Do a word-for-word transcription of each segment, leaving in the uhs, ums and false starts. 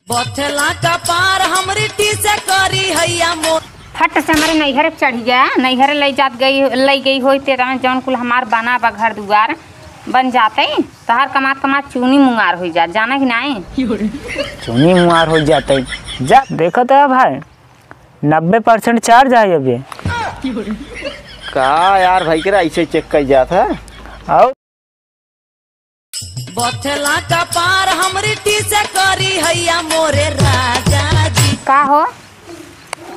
बथेला कपार हमरी टी से करी हैया मोर। फट से हमरे नैहरे चढ़िया, नैहरे लई जात गई, लई गई होई ते तवन जौन कुल हमार बना बा घर दुआर बन जाते, तोहार कमात कमात चूनी मुंगार होई जात, जाना कि नाई? चूनी मुंगार होई जाते। जा, देखत है भाई, नब्बे percent charge है अबे। का यार भाई, केरा ऐसे check कई जात है? आओ। बथेला कपार हमरी टी से करी हैया मोरे राजा जी। का हो?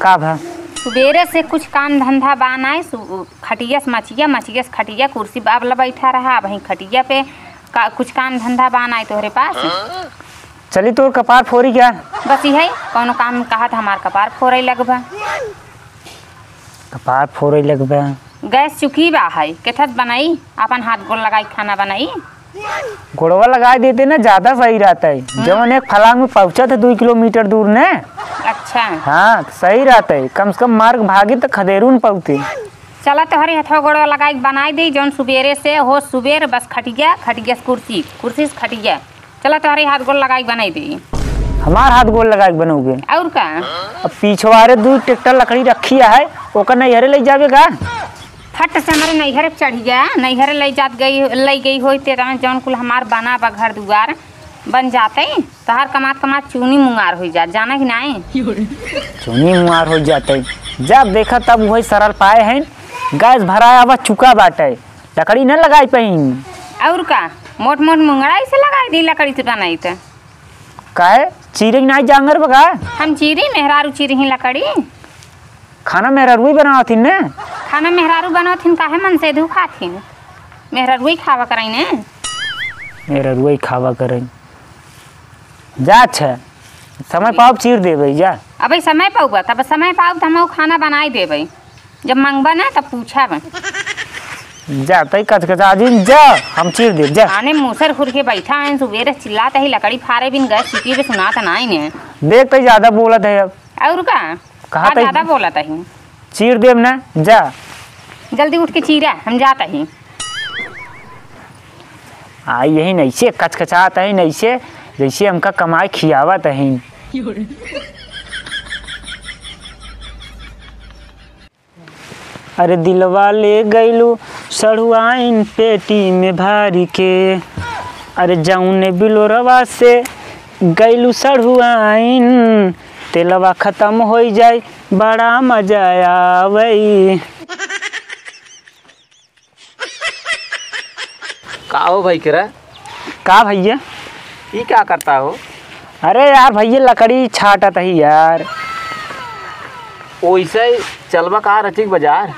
का भा? सुबेरे से कुछ काम धंधा बा नाय, सु-, खटिया से मचिया, मचिया से खटिया, कुर्सी बाबला बैठा रहा, अब वहीं खटिया पे का, कुछ काम धंधा बा नाय तोहरे पास? चली तोर कपार फोरी क्या? बस इहे, कौनो काम कहा था हमार कपार फोरे लगबा। कपार फोरे लगबा। गैस चुकी बा है, केथत बनाई, अपन हाथ गोड़ लगाई खाना बनाई। गोड़वा लगाई देते ना, ज्यादा सही रहता है। हम्म। जवन एक फलांग में पहुँचत है दुई किलोमीटर दूर ने। अच्छा। हाँ, सही रहता है, कम से कम मार्ग भागी तो खदेरू न पहुँचते। चला तोहरी हथवा गोड़वा लगाई के बनाई दी, जौन सुबेरे से हो सुबेर बस खटिया, खटिया से कुर्सी, कुर्सी से खटिया। चला तोहरे हाथ गोड़ लगाई के बनाई दी। हमार हाथ गोड़ लगाई के बनोगे? और का? अब पिछवारे दू ट्रैक्टर लकड़ी रखी है, ओकर नैहरे ले जावे का? फट से हमरे नैहरे चढ़िया, नैहरे ले जात गई, ले गई होई ते तवन जौन कुल हमार बना बा घर दुआर बन जाते, तोहार कमात कमात चूनी मुंगार होई जात, जाना कि नाई? चूनी मुंगार होई जाते। जब देखा तब वही सरल पाए हैं, गैस भराया हुआ चुका बाटे, लकड़ी न लगाई पाइन। और का, मोट मोट मुंगड़ा इसे लगाई दी लकड़ी से बनाई त। काहे, चीरे के नाई जांगर बा का? हम चीरी, मेहरारू चीरी ही लकड़ी। खाना मेहरारू ही बनावत हिन ने? खाना मेहरारू बनावत हिन, काहे मन से धू खात हिन? मेहरारू ही खावा कराई ने। मेहरारू ही खावा कराई। जा अच्छा, समय पाउब चीर देबे जा। अबे समय पाउबा, तब समय पाउब त हम खाना बनाई देबे। जब मंगबा ना तब पूछब। जा तई कचकचा जिन जा, हम चीर देब जा। आने मूसर हुर के बैठा है, सुबेरे चिल्लात ही लकड़ी फारे बिन गैस चुकी बे सुनात नाई ने। देख तई ज्यादा बोलत है अब। और का? कहा का तई ज्यादा बोलत ही? चीर देब ना, जा। जल्दी उठ के चीरा, हम जात ही। आ, यही नैसे कचकचात है, नैसे जैसे हमका कमाई खियावत है। अरे दिलवा ले गइलू सड़ुआइन पेटी में भारी के। अरे जौने बिलोरवा से गइलू सड़ुआइन, तेलवा खतम होई जाई, बड़ा मजा आवई। का हो भाई केरा? का भैया? ई का करता हो? अरे यार भैया, लकड़ी छाटत ही यार। ओइसे चलबा का रचिक बाजार?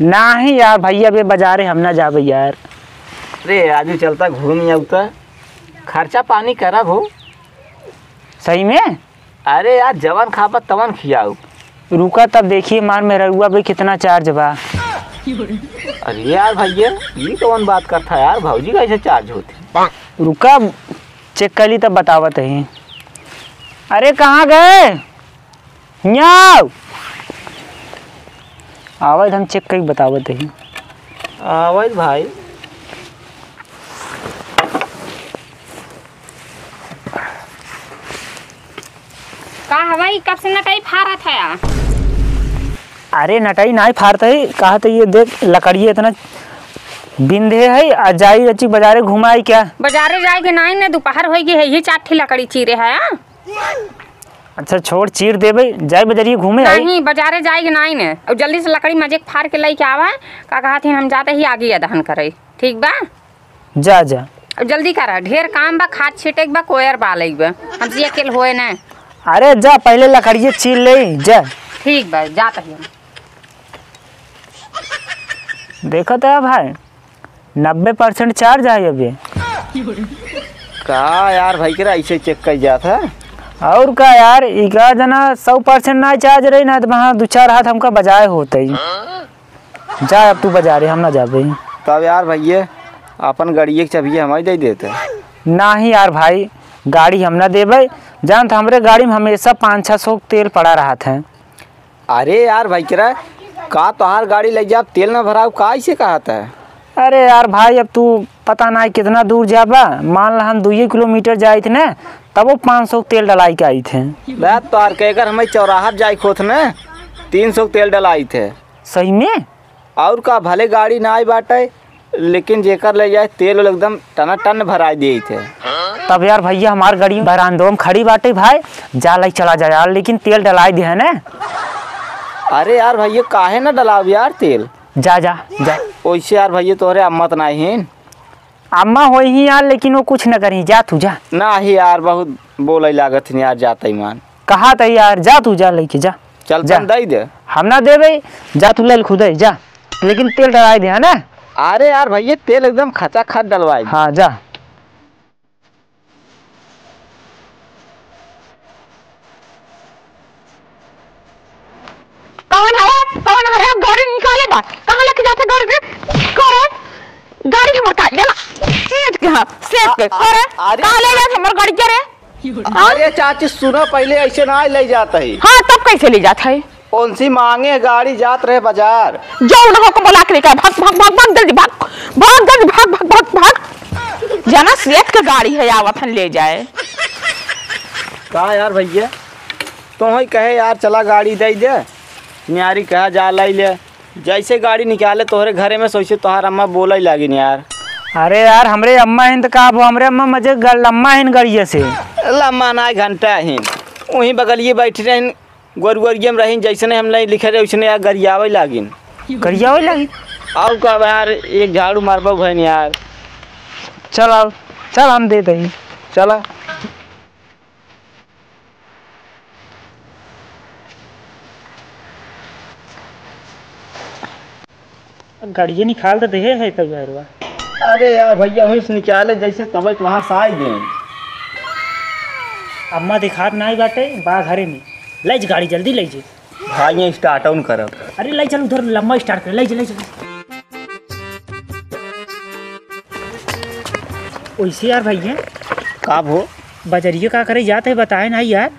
नाही यार भैया, अबे बाजारे हम ना जाबे यार। अरे आजू चलता घूम आउता, खर्चा पानी करब हो। सही में? अरे यार, जवन खाबा तवन खियाऊ। रुका तब देखिए मार मेहररुआ पे कितना charge बा। अरे यार भैया, ई कौन बात करता यार, भौजी कैसे charge होती? रुका, check कर ली तब बतावत ही। अरे कहाँ गए? हियाँ आओ। आवाज हम check करके बतावत ही। आवाज भाई। का हवा ई कब से नटई फारत है? अरे नटई नाई फारत है, कहा तो ये देख लकड़िए इतना बिंधे है, आ जाई रची बाजारे घुमाई क्या? बाजारे जाए के नाई ने, दोपहर होई गई है, ये चार ठी लकड़ी चीरे है। अच्छा छोड़, चीर देबे, जाए बजरिए घूमे आई। नहीं, बाजारे जाए के नाई ने, और जल्दी से लकड़ी मजे के फार के लेके आवा, का कहत हिन हम जाते ही आगे अदहन करे, ठीक बा? जा, जा। अब जल्दी करा, ढेर काम बा, खाद छीटे के बा, कोयर बाले के बा, हमसे अकेल होए ना। अरे जा, पहले लकड़िए छील ले, जा। ठीक बा, जात ही हम। देखत है भाई, नब्बे percent charge है अभी। का यार भाई, केरा ऐसे check कर जात है? और का यार, ई का जना सौ percent ना charge रही ना, तो वहाँ दो चार हाथ हमका बजाए होते ही। जा अब तू बजारे, हम ना जाबे। तब यार भैया, अपन गाड़िए के चबिया हमारी दे देते। नाही यार भाई, गाड़ी हम ना देबे। जानत हमरे गाड़ी में हमेशा पाँच छः सौ तेल पड़ा रहत है। अरे यार भाई, केरा का तोहार गाड़ी ले जाब, तेल ना भराऊ, का ऐसे कहत है? अरे यार भाई, अब तू पता ना कितना दूर जाबा। मान ला हम दुइये किलोमीटर जाइत ने, तबो पाँच सौ तेल डलाई के आई थे। बात तो आर के, अगर हमें चौराहा जाए खोत न, तीन सौ तेल डलाई थे। सही में? और का, भले गाड़ी ना आई बाटे, लेकिन जेकर ले जाए तेल ओल एकदम टनाटन भराई देई थे। तब यार भैया, हमार गाड़ी बरामदो में खड़ी बाटे भाई, जा लाई चला जा यार, लेकिन तेल डलाई दे है ना। अरे यार भैया, काहे ना डलाव यार तेल? जा, जा, जा। ओइसे यार भैया, तोहरे अम्मा त नाही हिन। अम्मा होई ही यार, लेकिन वो कुछ न करी, जा तू जा। नाही यार, बहुत बोले लागत हिन यार, जाता ही मान। कहा त यार, जा तू जा लेके जा। चल जा। तन दई दे। हम ना देबे, जा तू ले ले खुदे, जा। लेकिन तेल डलाई दे, है ना? अरे यार भैया, तेल एकदम खचाखच डलवाई। हाँ, जा। कौन है? कौन है? गाड़ी निकाले बा। कहाँ लेके जाते गाड़ी रे? करे? गाड़ी हमर का? गेला। सेठ के हाँ, सेठ के। करे? अरे। कहाँ ले जाते हमर गाड़ी के रे? अरे चाची, सुनो पहिले, ऐसे ना ले जात है। हाँ, तब कैसे ले जात है? उनसे मांगे गाड़ी, जात रहे बाजार। जाओ ना, होको बुला के लेकर भाग, भाग, भाग, भाग, जल्दी भाग, भाग, जल्दी भाग, भाग, भाग, भाग। जना सेठ के गाड़ी है, आवत हन ले जाए। का यार भैया, तो ही कहे यार, चला गाड़ी दे दे। न्यारी कहा जा लाई ले। जैसे गाड़ी निकाले तोहरे घरे में, सोचे तोहार अम्मा बोले लागिन यार। अरे यार, हमरे अम्मा हिन त का, वो हमरे अम्मा मजे ग-, लम्मा हिन गड़िया से। लम्मा ना, घंटा हिन। वहीं बगलिए बैठी रहिन, गोरुअरिया में रहिन, जैसने हम नहीं लिखे रहे, वैसने यार गरियावे लागिन। गरियावे लागिन? और का यार, एक झाड़ू मारबो भैन यार। चल आओ, चल हम दे दही। चला। गाड़िए निकाल तो दे है तब यार। अरे यार भैया, वहीं से निकाले जैसे तबे तो वहाँ से आई गए। अम्मा दिखात ना आई बाटे, बा घरे में। ले जा गाड़ी, जल्दी ले जा। भाई, ये start on करब। अरे, ले चल उधर, लम्बा start कर, ले चल, ले चल। ओइसे यार भैया। का भो? बजरिया का करे जात है, बताए ना यार।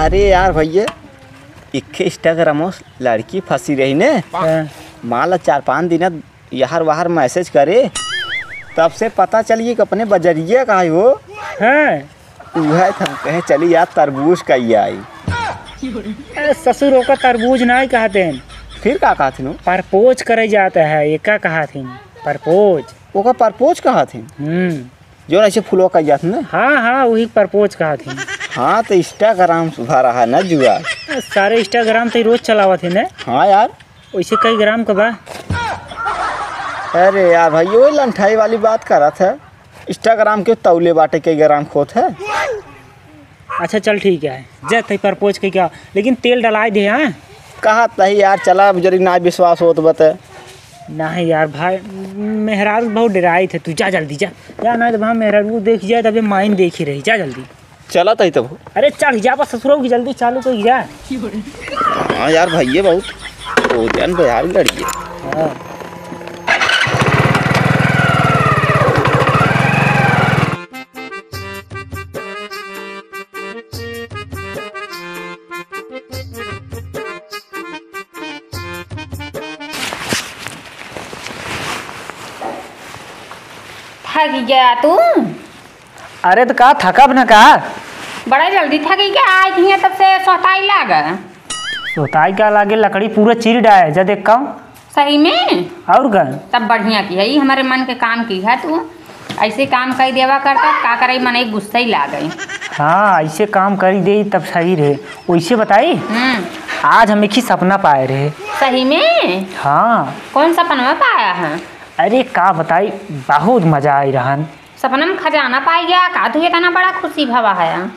अरे यार भैया, इखे Instagram में लड़की फंसी रही ने। हाँ। मान ला चार पाँच दिन यार बाहर message करे, तब से पता चलिए कि अपने बजरिया का है हो। हाँ। उहे त हम कहे चली यार तरबूज कई आई। ए, ससुर ओका तरबूज नाहीं कहत हैं। फिर का कहत हैं? Propose करे जात है, एका कहत हैं, propose। ओका propose कहत हैं? हम्म। जौन ऐसे फुलवा कई जात हैं ना? हाँ, हाँ, वही propose कहत हैं। हाँ, तो Instagram सुधारा है ना जुआ। ए, सारे Instagram तो रोज चलावत हैं ना? हाँ यार। वैसे कई ग्राम का बा? अरे यार भाई, वही लंठाई वाली बात करत है। Instagram के तौले बाटे कई ग्राम खोत है। अच्छा चल ठीक है, जा तई propose कई क्या, लेकिन तेल डलाए दे, हाँ? कहा तही यार, चला जरी ना विश्वास होत बते। नहीं यार भाई, मेहरारू बहुत डराई थे, तू जा जल्दी जा, जा नहीं तो वहाँ मेहरारू देख जाए तबे माइन देखी रही, जा जल्दी। चलत है तब। अरे चढ़ जा बस ससुरऊ की, जल्दी चालू कर जा। हाँ यार भैया, बहुत ओजन बा यार गाड़ी। हाँ। थक गया तू? अरे त का थकब न का? बड़ा जल्दी थकी के आए हियाँ तब से सोताई लाग। सोताई का लागे, लकड़ी पूरा चीर डाए, जा देख का। सही में? और का? तब बढ़िया की है, ई हमरे मन के काम की है तू। ऐसे काम कई देवा करता, का करे, मन एक गुस्सा ही लागे। हाँ, ऐसे काम करी दे तब सही रहे। वैसे बताई, हम्म। आज हम एक ही सपना पाए रहे। सही में? हाँ। कौन सपनवा पाया है? अरे का बताई, बहुत मजा आई रहन। सपना में खजाना पाई गया का? तू इतना बड़ा खुशी भवा है?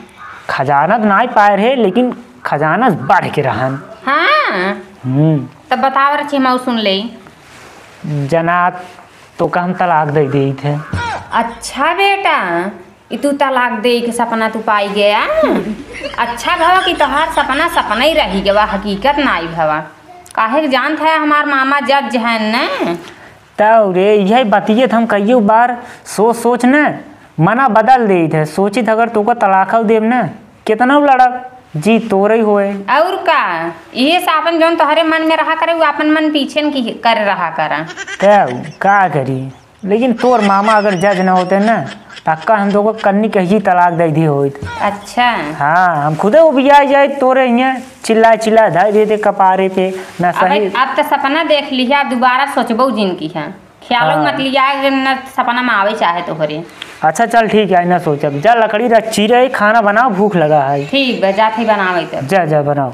खजाना तो नाई पाए रहे, लेकिन खजाना से बढ़ के रहन। हाँ। हम्म। तब बतावा रची, हम सुन ले। जना, तोका हम तलाक दे देई थे। अच्छा बेटा, ई तू तलाक दे के सपना तू पाई गया? अच्छा भवा कि तोहार सपना सपना ही रही गवा, हकीकत नाई भवा। काहे के जानत है, हमार मामा जज हैं न। तौ रे, यही बतिये त हम कइयो बार सोच सोच न मना बदल देइत है। सोचित अगर तोका तलाकौ देब न, केतनौ लड़ब, जी तोरई होए। और का, इहे से आपन जौन तोहरे मन में रहा करे, उ आपन मन पीछे न की कर रहा करा। तौ का करी, लेकिन तोर मामा अगर जज न होते न, पक्का हम तोको कन्नी कहिजी तलाक दे दी होइत। अच्छा। हाँ, हम खुदे उबिया जाइत तोरे हियाँ, चिल्ला चिल्ला धर देते कपारे पे, ना अबे, सही। अब तो सपना देख लिया, दोबारा सोचबो जिन किहा। ख्यालो हाँ। मत लिया, न सपना में आवे चाहे तोहरे। अच्छा चल ठीक है, ना सोचब। जा लकड़ी रख, चीरे, खाना बनाओ, भूख लगा है। ठीक बा, जात ही बनावे तब। जा, जा बनाओ।